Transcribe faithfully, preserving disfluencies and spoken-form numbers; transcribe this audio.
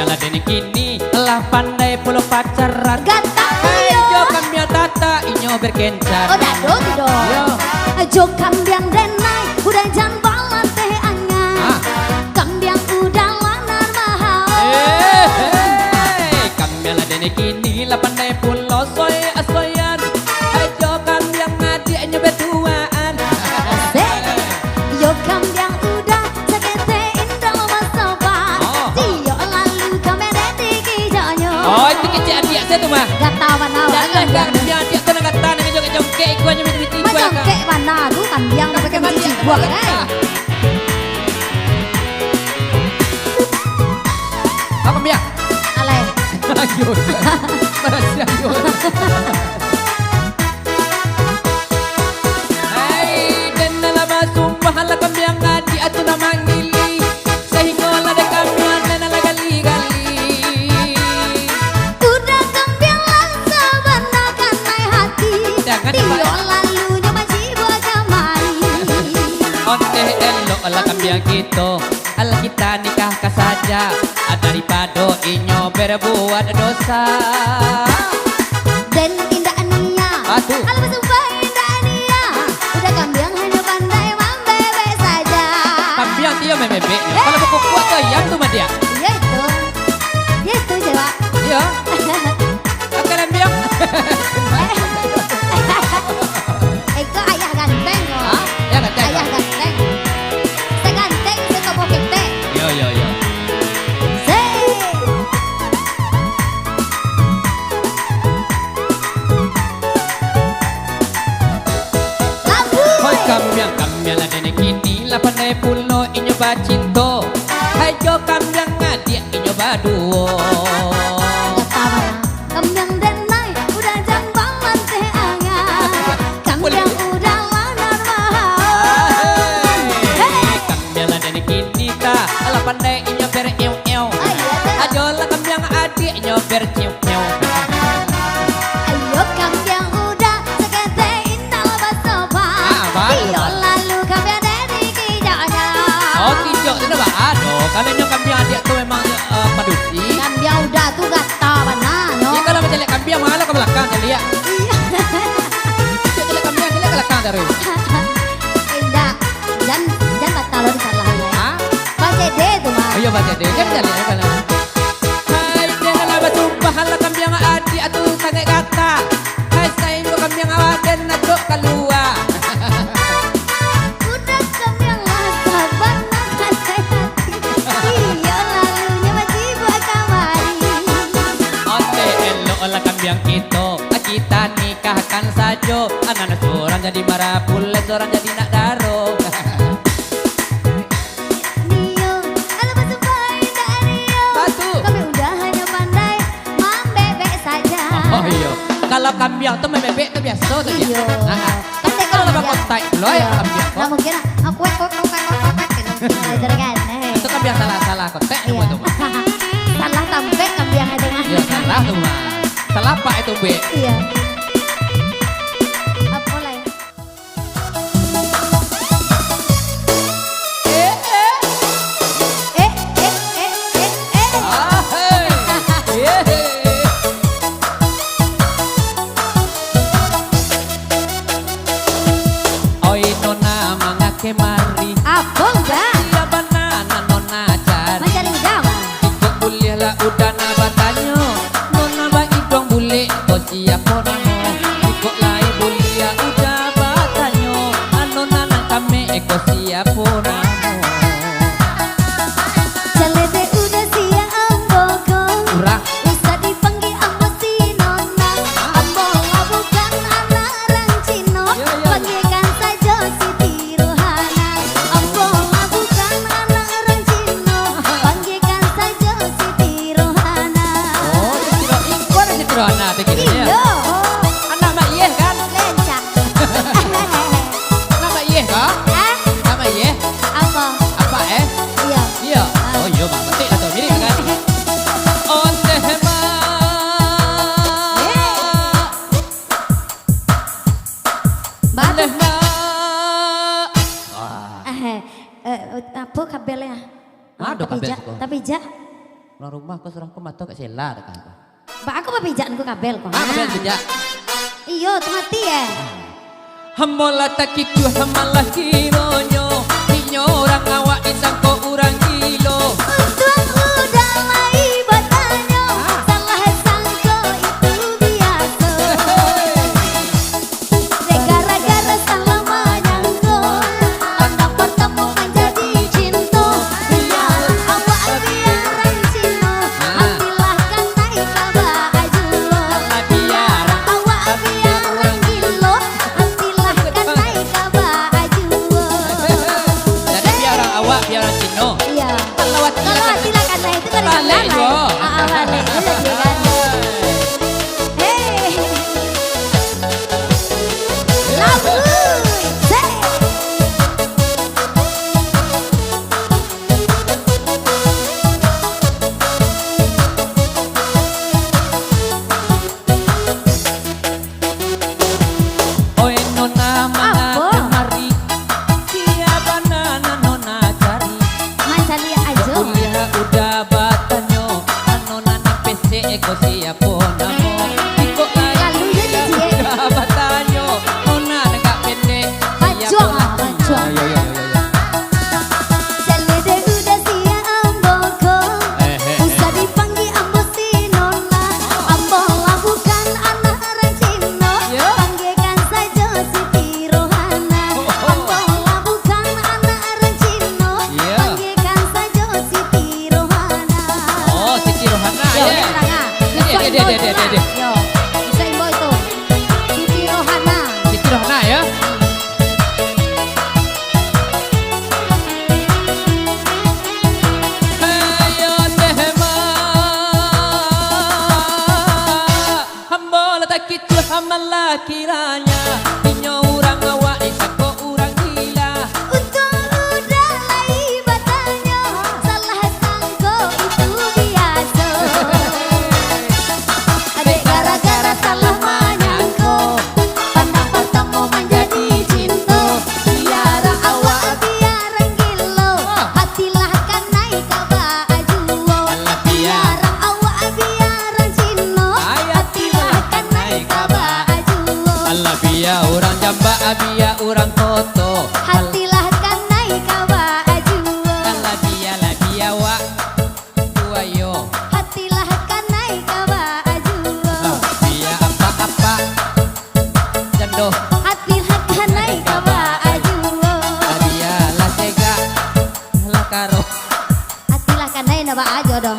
Lah den kini lah pandai pulo pacaran. Gatah. Hai, iyo. Jo kambiang Tata inyo berkencan. Oh, dado tu doh. Iyo. Jo kambiang denai udah jan balanteh angan. Ah. Kambiang udah lanar mahal. Eh, hei. Kambiang lah den kini lah pandai pulo soi-asoian. Hai, jo kambiang adiaknyo betuaan. Asik. Yo kambiang udah saketek indak basobak. Oh. Iyo lalu kambiang den dikijoknyo. Oh, itu kecek adiak saya tu mah. Gatah bana. Jan lah, kambiang adiak tu nan gatah, nan jongkek-jongkek, ikuanyo miti-miti, ikuan. Majongkek bana tu kambiang, tapi kan macibuak, eh. Apa kambiang? Alai. Ayo. Barasiah, ayo. Hai, den lah basumpah lah kambiang adiak tu nan mangili, sahinggo lah dek kambiang den lah gali-gali. Udah kambiang lah sabana kanai hati. Jangan, Pak. Iyo lalu nyo macibuak kamari. Ondeh elok lah kambiang kito. Alah kita nikahkan saja, daripado inyo berbuat dosa. Den indak niya. Aduh. Alah basumpah indak niya. Udah kambiang hanyo pandai mambebek saja. Kambiang iyo mambebek. Eh. Kalau bakukuak tu ayam tu mah dia. Iyo itu. Iyo itu, coba. Iyo. Oke, kambiang. Iko ayah ganteng, oh. Hah? Ayah ganteng, ayah oh? Ganteng. Saganteng, satoboh ketek. Yo, yo, yo. Sik. Labu. Hoi, kambiang, kambiang lah den kini lah pandai pulo inyo bacinto. Hai, jo kambiang adiak inyo baduo. Gatah bana. Kambiang denai udah jan balanteh angan. Kambiang udah lanar mahal. Hei. Kambiang lah den kini ta, alah pandai inyo ber-ew-ew. Ah, iyo tu. Ajolah kambiang adiaknyo ber-ciu-ciu. Ayo kambiang udah saketek indak basobak. Ah, baru. Iyo lalu kambiang den dikijoknyo. Oh, kijok tu dah ba-, aduh, kalau inyo kambiang adiak tu memang, eh, padusi. Kambiang udah tu gatah bana, nyo. Iyo, kalau macam lihat kambiang, malah ka balakang caliak. Iyo. Cok caliak kambiang, caliak ka balakang taruih. Indak. Jan, jan batal lo disalah, yo. Hah? Bang Cede tu mah. Oh, iyo, Bang Cede. Jan caliak, yo, kalau. Hai, den lah basumpah lah kambiang adiak tu sangaik gatah. Hai, sainggo kambiang awak den nak kalua. Udah kambiang lah sabana kanai hati. Iyo lalu nyo macibuak kamari. Ondeh elok lah kambiang kito, kita nikahkan sajo. Anak surang jadi marapulai, surang jadi nak daro. Nio, alah basumpah indak nio. Batua. Kami udah hanyo pandai mambebek saja. Oh, iyo. Kalau kambiang tu mambebek tu biaso tu, Cik. Iyo. Ah, ah. Kan dek kambiang. Kalau lah bakotak pulo, yo, iyo, kambiang ko. Nah, mungkin, ah, kuek, kuek, kuek, kuek, kuek, kuek, gitu. Nah, itu kan, eh. Itu kambiang salah-salah kotak, iyo, namo tu, Mak. Salah tampek kambiang itu, Mak. Iyo, salah tu, Mak. Salah pak itu, Bek. Iyo. Apo lai? Eh, eh. Eh, eh, eh, eh, eh. Ah, hei. Eh, eh. Oi, Nona, manga kemari? Apo, Uda? Sia bana nan Nona cari? Mancari Uda, Bang. Iko buliahlah Uda nak batanyo, Nona baiduang bulek ko siapo namo? Iko lai buliah Uda batanyo, Nona nan kamek ko siapo namo? Caledek Uda sia ambo ko. Urang. Usah dipanggia ambo si Nona. Ambo lah bukan anak urang Cino. Yo, yo. Panggiakan sajo Siti Rohana. Ambo lah bukan anak urang Cino. Panggiakan sajo Siti Rohana. Oh, Siti Ro-, iko ado Siti Rohana, tu kiro, yo? Iyo. Anak Mak Iyeh, kan? Lencak. Anak Mak Iyeh, ko? Hah? Anak Mak Iyeh? Apo? Apak, eh? Iyo. Iyo. Ah. Oh, iyo, Mak. Betul lah tu. Mirip, kan? Ondeh, Mak. Eh. Bagus. Ondeh, Mak. Wah. Eh, eh, apo kabelnyo? Ado kabel siko. Tapi jak. Urang rumah ko surang ko mato kak sela dak kah? Baa ko bapijak ko kabel ko? Ah, kabel pijak. Iyo, tu mati eh. Ambo lah takicuah malah kironyo, inyo urang awak disangko urang gilo. Untuang uda lai batanyo, salah sangko itu biaso. Dek gara-gara salah manyangko, pandang partamo manjadi cinto. Bialah awak biaran Cino, hatilah kanai ka baajuo. Bialah awak biaran gilo, hatilah kanai ka baajuo. Jadi biaran awak biaran Cino. Iya. Kalau hatilah kanai itu kan didengar lah. Ah, ah, balik. Itu jadi kan. Hei. Lagu. Sek. Oi nona, manga kamari? Sia bana nan nona cari? Mancaliak ajo. Kuliah uda batanyo, nan nona nan pesek ko siapo namo? Iko lai kuliah uda batanyo, nona nan agak pendek, siapo namo? Bajuang, ah, bajuang. Yo, yo, yo, yo, yo. Salede uda sia ambo ko, usah dipanggia ambo si nona. Ambo lah bukan anak urang Cino, panggiakan sajo Siti Rohana. Ambo lah bukan anak urang Cino, panggiakan sajo Siti Rohana. Oh, Siti Rohana, yo. Yo, yo, yo, yo. Yo, bisa imbau itu. Siti Rohana. Siti Rohana, yo. Ayo deh, Mak. Ambo lah takicuah malah kiranya, inyo urang awak disangko urang gila. Untuang uda lai batanyo, salah sangko itu biaso. Dek gara-gara salah manyangko, pandang partamo manjadi cinto. Bialah awak biaran gilo, hatilah kanai ka baajuo. Bialah awak biaran Cino, hatilah kanai ka baajuo. Alah bia urang jambak, bia urang koto, hatilah kanai ka baajuo. Alah bia, alah bia awak buayo, hatilah kanai ka baajuo. Bia apak-apak jando, hatilah kanai ka baajuo. Bia lah cegak, lah karo, hatilah kanai nak baajo doh.